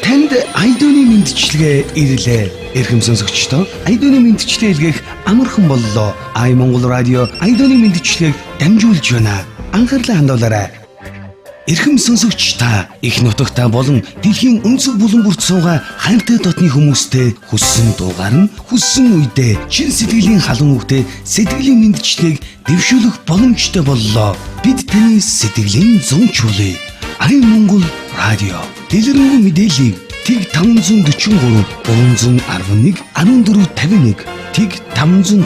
Танд Айдууны мэндчилгээ ирлээ. Эрхэм сонсогчдоо, Айдууны мэндчилгээ илгээх амархан боллоо. Ай Монгол радио Айдууны мэндчилгээг дамжуулж байна. Анхаарлаа хандуулаарай. Эрхэм сонсогч та, их нутагта болон дэлхийн өнцөг булан бүрт суугаа хайртай дотны хүмүүстэй хүссэн дуугаар нь хүссэн үедээ чин сэтгэлийн халуун үгтэй сэтгэлийн мэндчлэгийг дэвшүүлэх боломжтой боллоо. Бид таны сэтгэлийн зүүн чулуу. Ай Монгол радио. Дэлгэрэнгүй мэдээллийг тэг 543 311 14 51, тэг 507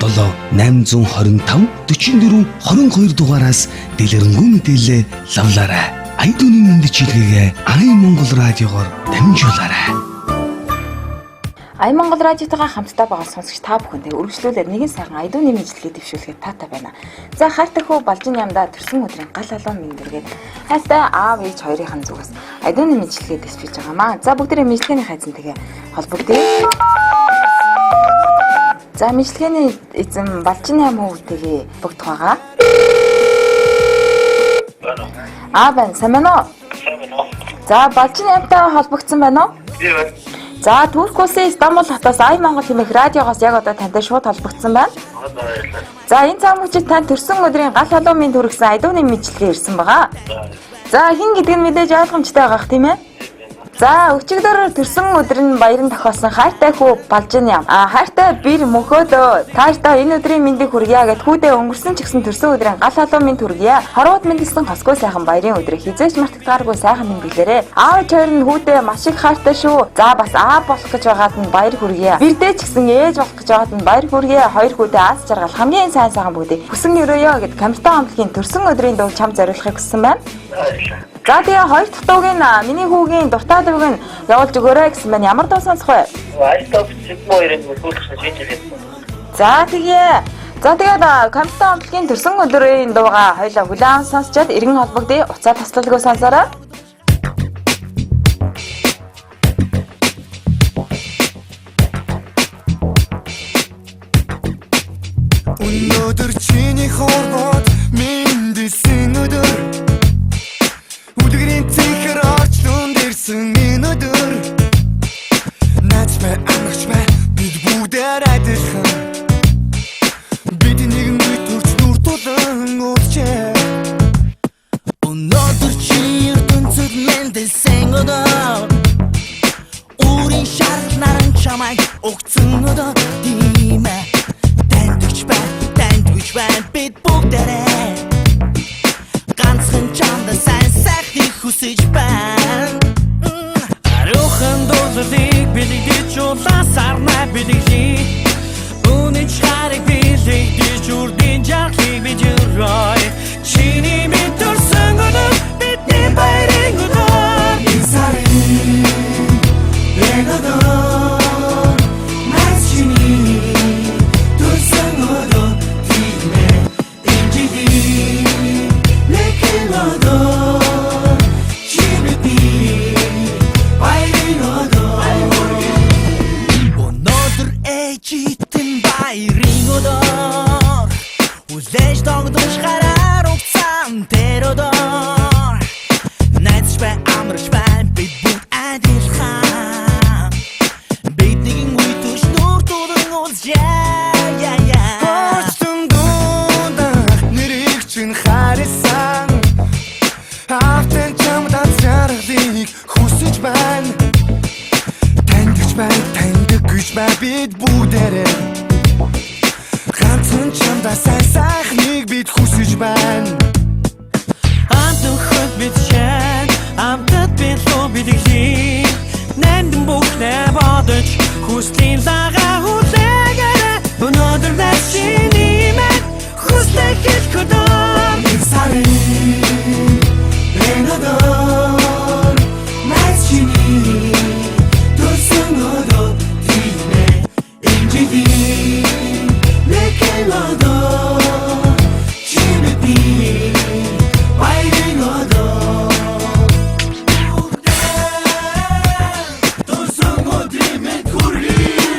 825 44 22 дугаараас дэлгэрэнгүй мэдээлэлээ лавлаарай. Айдууны мэндчилгээгээ Ай Монгол радиогоор дамжуулаарай. Ай Монгол радиотойгоо хамтдаа байгаа сонсогч та бүхэндээ үргэлжлүүлээд нэгэн сайхан Айдууны мэндчилгээ дэвшүүлэхэд таатай байна. За, хайртай хүү Балжин ямдаа төрсөн өдрийн гал халуун мэнд хүргээд, хайртай аав ээж хоёрын зүгээс Айдууны мэндчилгээ дэвшүүлж байгаамаа. За, бүгдээрээ мэндчилгээний хайцан тэгээ холбогдъё. За, мэндчилгээний эзэн Балжин ям хүүтэйгээ бүгд байгаа. Байна уу? Аа, байна. Сайн байна уу? Сайн байна уу? За, Балжин ямтай холбогдсон байна уу? Би байна. За, Турк улсын Стамбул хотоос Ай Монгол хэмээх радиогоос яг одоо тантай шууд холбогдсон байна. Аа, за, баярлалаа. За, энэ цаг мөчид танд төрсөн өдрийн гал халуун минь хүргэсэн Айдууны мэндчилгээ ирсэн байгаа. За, хэн гэдэг нь мэдээж ойлгомжтой байгаах, тийм ээ? За, өчигдөр төрсөн өдөр нь баяран тохиолсон хайртай хүү Балжин ям. А хайртай бир мөхөөдөө таашдаа энэ өдрийн мэндийг хүргье гэд хүүдээ өнгөрсөн ч гэсэн төрсөн өдрийн гал халуун минь хүргье. Хорвоод мэндэлсэн хосгүй сайхан баярын өдрийг хизээч мартагдааргүй сайхан тэмдэглээрэй. Аав ээж хоёр нь хүүдээ маш их хайртай шүү. За, бас аав болох гэж байгаад нь баяр хүргье. Бирдээ ч гэсэн ээж болох гэж байгаад нь баяр хүргье. Хоёр хүүдээ аз жаргал, хамгийн сайн сайхан бүгдийг хүсэн өрөөё гэд Камертон хамтлагийн төрсөн өдрийн дуу чам зориулахыг хүссэн байна. Баярлалаа. За, тэгээ хоёр дахь дууг нь, миний хүүгийн дуртай дууг нь явуулж өгөөрэй гэсэн байна. Ямар дуу сонсох вэ? Айстап Сигмо хоёрын бүрдүүлсэн шинэ жилийн. За, тэгээ. За, тэгээд Камертон хамтлагийн төрсөн өдрийн дууга хоёлаа хүлээн сонсчоод эргэн холбогдъё. Уцаа таслалгүй сонсоорой. Өнөөдөр чиний хорвоод мэндэлсэн өдөр, Үлгэрийн цэнхэр орчлон дэрсэн энэ өдөр. Найз бай, амрагч бай, бид бүгдээр адилхан. Бид нэгэн үе төрч нүр тулан уулзчээ. Өнөөдөр чи ертөнцид мэндэлсэн өдөр, Өөрийн шаргал наран чамайг өгцөн өдөр, тийм ээ. Тандагч бай, тандагч бай, бид бүгдээрээ ганцхан чамд сайн сайхныг хүсэж байна. Ариухан дуулалыг бэлэгдэж улаан сарнай бэлэглэе. Үнэн чарыг бэлэгдэж үрдийн жаргалыг бид өрөөе. Чиний минь төрсөн өдөр бидний баярын өдөр. Энэ сарын энэ өдөр найз чиний төрсөн өдөр, тийм ээ. Энэ жилийн нэгэн өдөр чи бидний баярын өдөр. Өнөөдөр ээжитэн баярын өдөр, Хүлээж догдож гараар угцсан тэр өдөр. Найзч бай, амарч бай, бид бүгд адилхан. Бид нэгэн үе төрч нүр тулан уулзъя, я я. Орчлон дундах нэрийг чинь харилсан. Автан чамд аз жаргалыг хүсэж байна. Тандагч бай, таньдаг гэж бай, бид бүгдээрээ ганцхан чамдаа сайн сайхныг бид хүсэж байна. Амт нөхөд бид шэн, амтад билүү бэлэглэе. Нандин бүхнээ бодож хүслийн лагаа хүлээгээрэй. Өнөөдөр найз чиний минь хүслээ хэлэх өдөр. Энэ сарын энэ өдөр найз чиний төрсөн өдөр, тийм ээ. Энэ жилийн нэгэн өдөр чи бидний баярын өдөр. Төрсөн өдрийн мэнд хүргэе.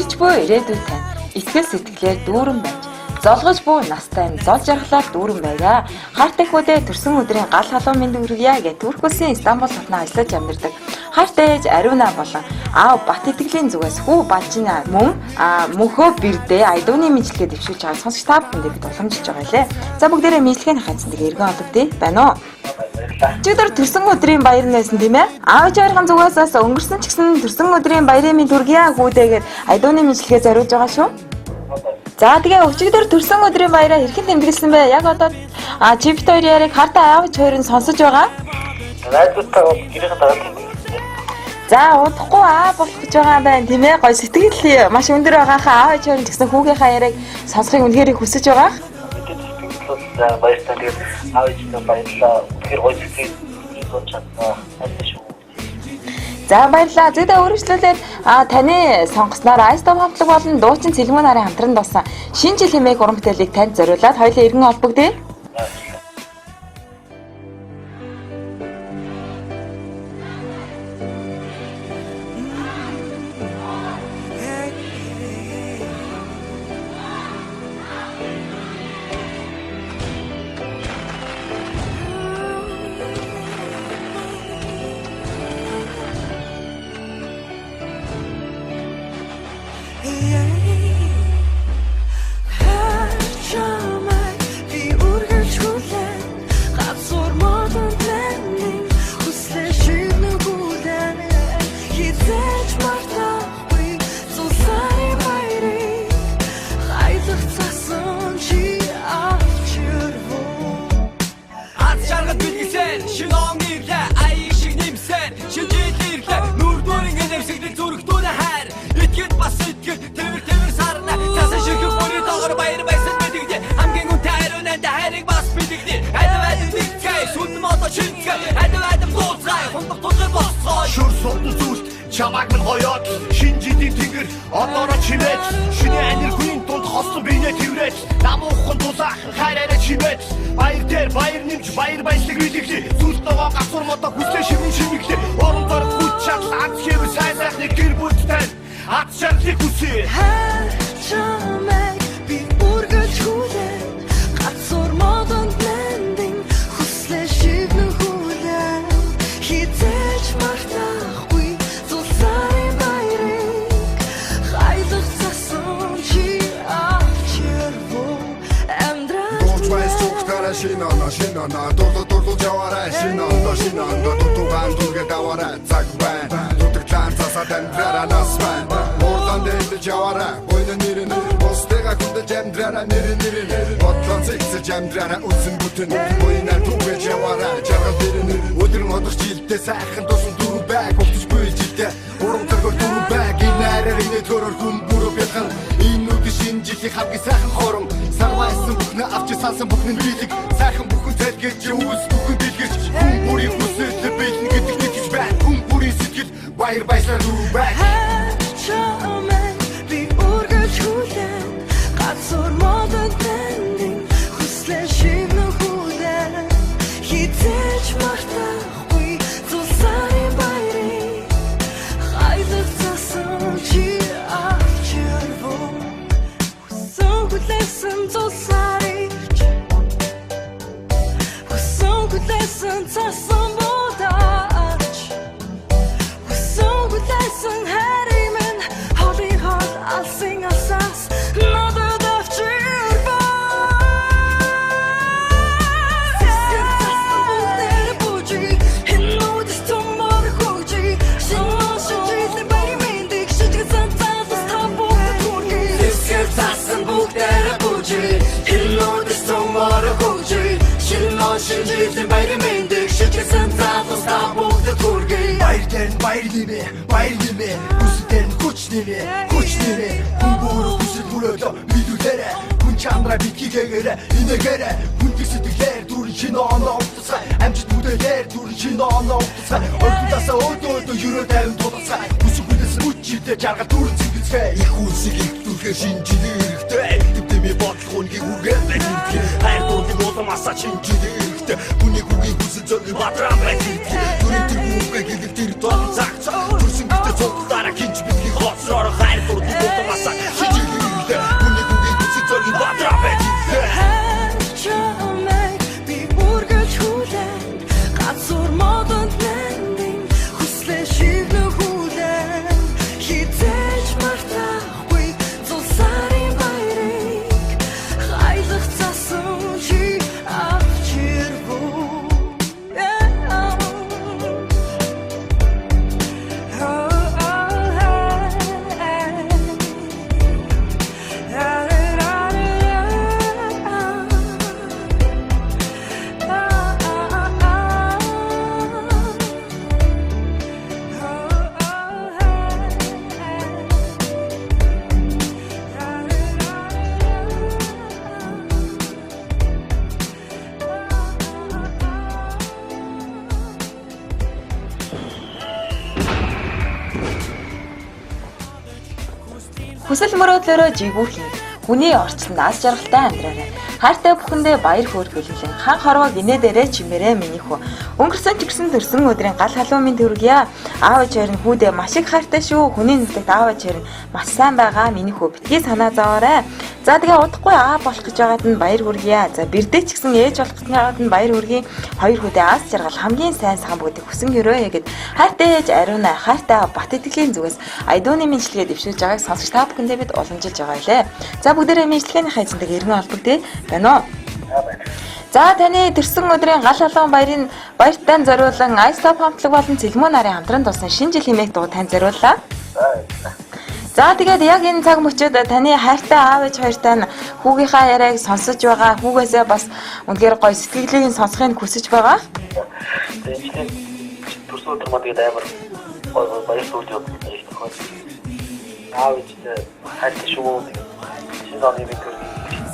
Ирж буй ирээдүй тань итгэл сэтгэлээр дүүрэн байж золгож буй настай нь зол жаргалаар дүүрэн байгаа. Хайртай хүүдээ төрсөн өдрийн гал халуун мэнд хүргье гэж Турк улсын Истанбул хотноо ажиллаж амьдардаг. Хайртай ээж Ариуна болон аав Бат итгэлийн зүгээс хүү Балжина мөн мөнхөө бирдээ Айдууны мэдлэгээ дэвшүүлж байгаа сонсогч та бүхэндээ бид уламжилж байгаа лээ. За бүгдээрээ мэдлэгийн хацсан тэгээ эргэн холбогдъё. Байна уу? Өчигдөр төрсөн өдрийн баяр нь байсан тийм ээ? Аав ээж хоёрын зүгээс бас өнгөрсөн ч гэсэн төрсөн өдрийн баярын мэнд хүргье хүүдээгээд Айдууны мэдлэгээ зориулж байгаа шүү. За тэгээ өчигдөр төрсөн өдрийн баяраа хэрхэн тэмдэглэсэн бэ? Яг одоо чи бит хоёр яриг хартай аав ээж хоёр нь сонсож байгаа. Найзуудтай гэрийн дагаад тэмдэглэсэн. За удахгүй аа болох гэж байгаа юм байна тийм ээ? Гой сэтгэл маш өндөр байгаа хаа аав ээж хоёр нь ч гэсэн хүүгийнхаа яриаг сонсохыг үнэхээр их хүсэж байгаа. Мэдээж сэтгэл бол баяртай. Тэгээд аав ээжтэй баярлалаа. Үнэхээр гоё сэтгэл зүйн чадсан. Хайртай шүү. За баярлалаа. Зүйдээ өөрчлөлээд таны сонгосноор Ice Top хамтлаг болон дуучин Цэлмэн нарын хамтран дуусан шинэ жил хэмээх уран бүтээлийг танд зориулаад хоёулаа эргэн холбогдъё. Чамааг минь хоёод шинэ жилийн тэнгэр одоороо чимээд шинэ аниргүй дунд хослон биенээ тэрврээд намуухан дулаахан хайраараа чимээд баяр дээр баяр нэмж баяр баясгалыг бэлэглээ сүлд ногоо гацуур модоо хүслээ шивэн шимэглээ урам зориг хүч чадал аз хэв сайн сайхны гэр бүлтэй аз жаргалыг хүсье. Хайр чамайг би үргэлж хүлээн гацуур модонд нандин хүслээ шивнэ хүлээн хизээж мартахгүй зулсарын баярыг хайлах цасан чи авч ирвүү амьдрал Дуулж байс цугтаарай шинэ оноо шинэ оноо дуулуу дурлуулж яваарай шинэ ондоо шинэ ондоо дутуугаан дүргээ даваарай цаг байна дутагдлаар засаад амьдраарай нас байна уурлан дээлж яваарай буйна нэрэн бусдыгаа хүндэж амьдраарай нэрэн нэрэн бодлон зэгсэж амьдраарай үсэн бүтэн буйнаар түгэж яваарай жаргал дэрэн өдөр одох жилдээ сайхан дусан дөрөв байг угтаж буй жилдээ урам зоригоор дөрөв байг энэ араар инээдгөөрөөр хүн бүрөө бялхан энэ үдэн шинэ жилийн хамгийн сайхан хором сарвайсан бүхнээ авч сансан бүхэн бэлэг сайхан бүхэн тэлгэж үүс бүхэн дэлгэж хүн бүрийн хүсэл бэлэн гэдэг нэг гэж байна хүн бүрийн сэтгэл баяр баясгалаар дөрөв байг. Хайр чамайг би үргэлж хүлээн гацуур модонд нандин хүслээ шивнэ хүлээн хизээж мартахгүй зулсарын баярыг хайлах цасан чи авч ирвүү хүсэн хүлээсэн зулсарыг хүсэн хүлээсэн цасан будаач хүсэн хүлээсэн хайрыг минь холын хол алсын алсаас надад авч ирвүү. Сэсэг цасан бүгдээр бүжиг энэ үдэс тумар хөгжиг шинэ шинэ жилийн баярын мэндийг шижигсэн залуус та бүгдэд хүргэе. Сэсэг цасан бүгдээр бүжиг энэ үдэс тумар хөгжиг шинэ шинэ жилийн баярын мэндийг шижигсэн залуус та бүгдэд хүргэе. Баяр дээр нь баяр нэмээ, баяр нэмээ, хүсэл дээр нь хүч нэмээ, хүч нэмээ. Хүн бүр хүсэл мөрөөдөө мэдүүлээрэ, хүн чанараа битгийгээрэ, инээгээрэ, хүн сэтгэлээр дүүрэн шинэ оноо утасгай, амжилт бүтээлээр дүүрэн шинэ оноо утасгай, орхидаасаа өөдөө өөдөө ерөө тайван тулгацгай, хүсэл хүлээсэн хүч жилдээ жаргал дүүрэн цэцгээ, их хүсийг их зүрхээр шинэ жилийн эрэхтэй, тэмдэмээ бодлого үнгийг үргээр байх хэрэгтэй, хайр дурлыг уламасаа шинэ жилийн эрэхтэй, хүний үгийг хүсэл зориг бадраа байх хэрэгтэй, төрийн тэр үгээ гэлэг тэр дон цаг цаг төрсөн гэтээ цуглаараа хинч битгий хоцроор хайр дурлыг уламасаа Хүсэл мөрөөдлөөрөө жигүүр хийн. Хүний орчлонд аз жаргалтай амьдраарай. Хайртай бүхэндээ баяр хөөр бэлгэлэн хан хорвоо гинэ дээрээ чимээрээ миний хүү. Өнгөрсөн ч гэсэн төрсөн өдрийн гал халуун минь төргийа. Аав ээж хоёр нь хүүдээ маш их хайртай шүү. Хүний нутагт аав ээж хоёр нь маш сайн байгаа миний хүү. Битгий санаа зовоорой. За тэгээ удахгүй аав болох гэж байгаад нь баяр хүргье. За бэрдээ ч гэсэн ээж болох гэж байгаад нь баяр хүргье. Хоёр хүүдээ аз жаргал хамгийн сайн сан бүгдийг хүсэн өрөөе гэд хайртай ээж Ариуна, хайртай аав Бат итгэлийн зүгээс Айдууны мэндчилгээ дэвшүүлж байгааг сонсогч та бүхэндээ бид уламжилж байгаа илээ. За бүгдээрээ мэндчилгээнийхээ эзэнтэйг эргэн холбогдъё. Байна уу? За таны төрсөн өдрийн гал халуун баярын баяртай зориулан Ice Top хамтлаг болон Цэлмүү нарын хамтран дуусан шинэ жил хэмээх дуу тань зориуллаа. За тэгээд яг энэ цаг мөчид таны хайртай аав ээж хоёртай нь хүүгийнхаа яриаг сонсож байгаа, хүүгээсээ бас үнэхээр гоё сэтгэлийг нь сонсохыг хүсэж байгаа. Тэгээд төрсөн өдөр маань тэгээд амар гоё гоё баяр хөөрж явдаг их тохиол. Аав ээжтэй хайртай шүү. Тэгээд шинэ оны мэнд төргий.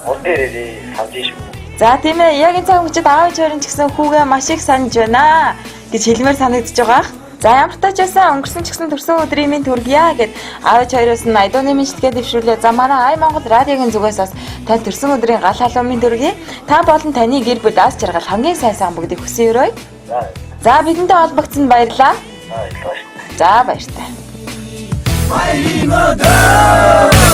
Урд дээрээ санаж шүү. За тийм ээ, яг энэ цаг мөчид аав ээж хоёр нь ч гэсэн хүүгээ маш их санаж байна гэж хэлмээр санагдаж байгаа. За ямар ч байсан өнгөрсөн ч гэсэн төрсөн өдрийн минь төргийа гэд аав ээж хоёроос нь Айдууны мэндчилгээ дэвшүүлээ. За манай Ай Монгол радиогийн зүгээс бас тань төрсөн өдрийн гал халуун минь төргий. Та болон таны гэр бүл аз жаргал хамгийн сайн сан бүгдийг хүсэн өрөөе. За бидэнтэй холбогдсонд баярлалаа. Баярлалаа. За баяртай. Баярын өдөр.